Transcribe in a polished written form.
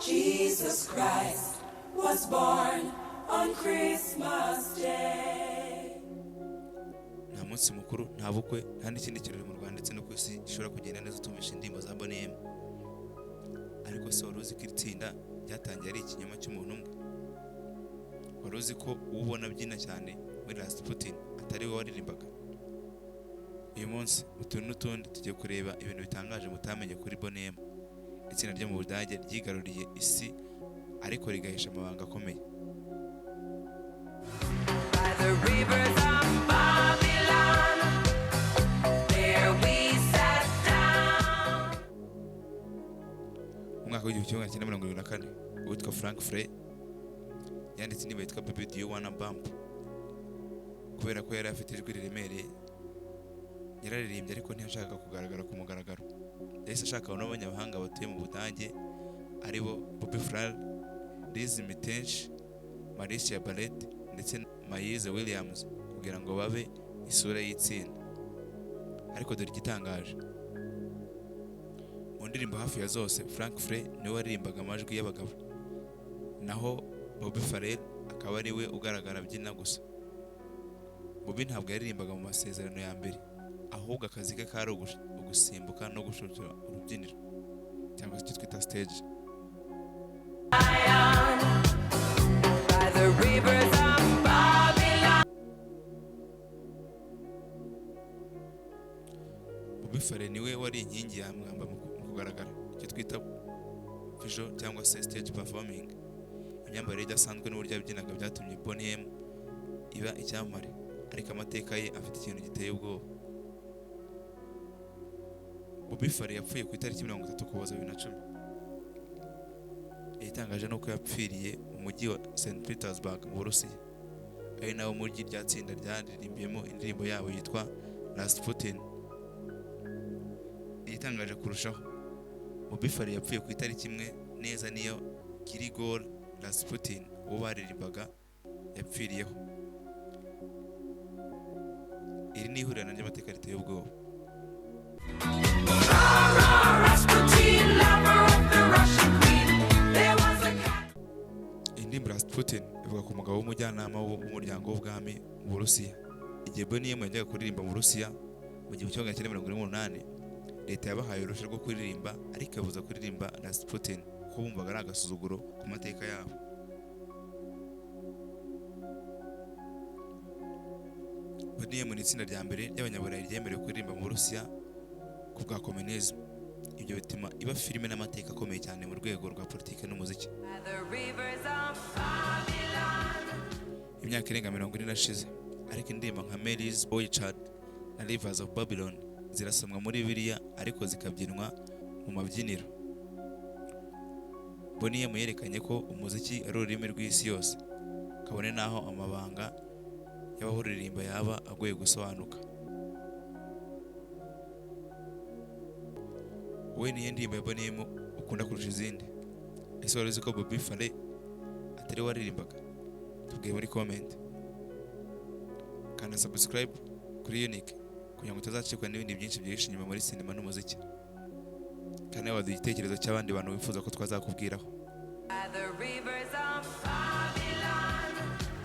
Jesus Christ was born on Christmas Day. Nta munsi mukuru, nta bukwe, nta n'ikindi kirori mu Rwanda ndetse no ku isi gishobora kugenda neza utumvisha indirimbo za Boney M. Ariko se wari uzi ko iri tsinda ryatangiye ari ikinyoma cy'umuntu umwe? Wari uzi ko uwo ubona abyina cyane muri Rasputin atari we waririmbaga? Uyu munsi mu tuntu n'utundi tugiye kureba ibintu bitangaje mutamenye kuri Boney M, itsinda ryo mu Budage ryigaruriye isi ariko rigahisha amabanga akomeye. By the rivers of Babylon, there we sat down. Mu mwaka w'1974, uwitwa Frank Frey yanditse indirimbo yitwa "Baby, Do You Wanna Bump". Kubera ko yari afite ijwi riremereye, yararirimbye, ariko ntiyashakaga kugaragara ku mugaragaro. Yahise ashaka abantu b'abanyamahanga batuye mu Budage, aribo Bobby Farrell, Liz Mitench, Marcia Barrett ndetse na Mayse Williams, kugira ngo babe isura y'itsinda. Ariko dore igitangaje: mu ndirimbo hafi ya zose, Frank Frey niwe waririmbaga amajwi y'abagabo, naho Bobby Farrell akaba ari we ugaragara abyina gusa. Bobby ntabwo yaririmbaga mu masezerano ya mbere, ahubwo akazi ke kari ugusimbuka no gushushura urubyiniro, cyangwa se icyo twita stage. By the rivers of Babylon. Bobby Farrell niwe wari inkingi ya mwamba mu kugaragara, icyo twita visual cyangwa se stage performing. Imyambarire idasanzwe n'uburyo yabyinaga byatumye Boney M iba icyamamare. Ariko amateka ye afite ikintu giteye ubwoba. Bobby Farrell yapfuye ku itariki 30 Ukuboza 2010. Igitangaje ni uko yapfiriye mu mujyi wa St Petersburg mu Burusiya, ari nawo mujyi rya tsinda ryaririmbiyemo indirimbo yabo yitwa Rasputin. Igitangaje kurushaho, Bobby Farrell yapfuye ku itariki imwe neza niyo Grigor Rasputin, uwo baririmbaga, yapfiriyeho. Iri ni ihurirana ry'amateka riteye ubwoba. Rasputin, lover of the Russian queen. There was a cat. Iyi ndirimbo Rasputin ivuga ku mugabo w'umujyanama w'umuryango w'ubwami mu Burusiya. Igihe Boney M yajyaga kuririmba mu Burusiya mu 1978, leta yabahaye uruhushya rwo kuririmba, ariko ibabuza kuririmba Rasputin kuko bumvaga ari agasuzuguro ku mateka yabo. Boney M ni itsinda rya mbere ry'Abanyaburayi ryemerewe kuririmba mu Burusiya ku bwa communism. Ibyo bituma iba filime n'amateka akomeye cyane mu rwego rwa politiki n'umuziki. By the rivers of Babylon. Imyaka irenga 40 irashize, ariko indirimbo nka Mary's Boy Child na Rivers of Babylon zirasomwa muri Bibiliya, ariko zikabyinwa mu mabyiniro. Boney M yerekanye ko umuziki ari ururimi rw'isi yose, kabone n'aho amabanga y'abawuririmba yaba agoye gusobanuka. Wowe, niyo ndirimbo ya Boney M ukunda kurusha izindi? Ese wari uzi ko Bobby Farrell atari we waririmbaga? Tubwire muri comment. Kanda subscribe kuri Unique kugira ngo utazacikwa n'ibindi byinshi byihishe inyuma muri sinema n'umuziki. Kandi nawe waduha igitekerezo cy'abandi bantu wifuza ko twazakubwiraho. By the rivers of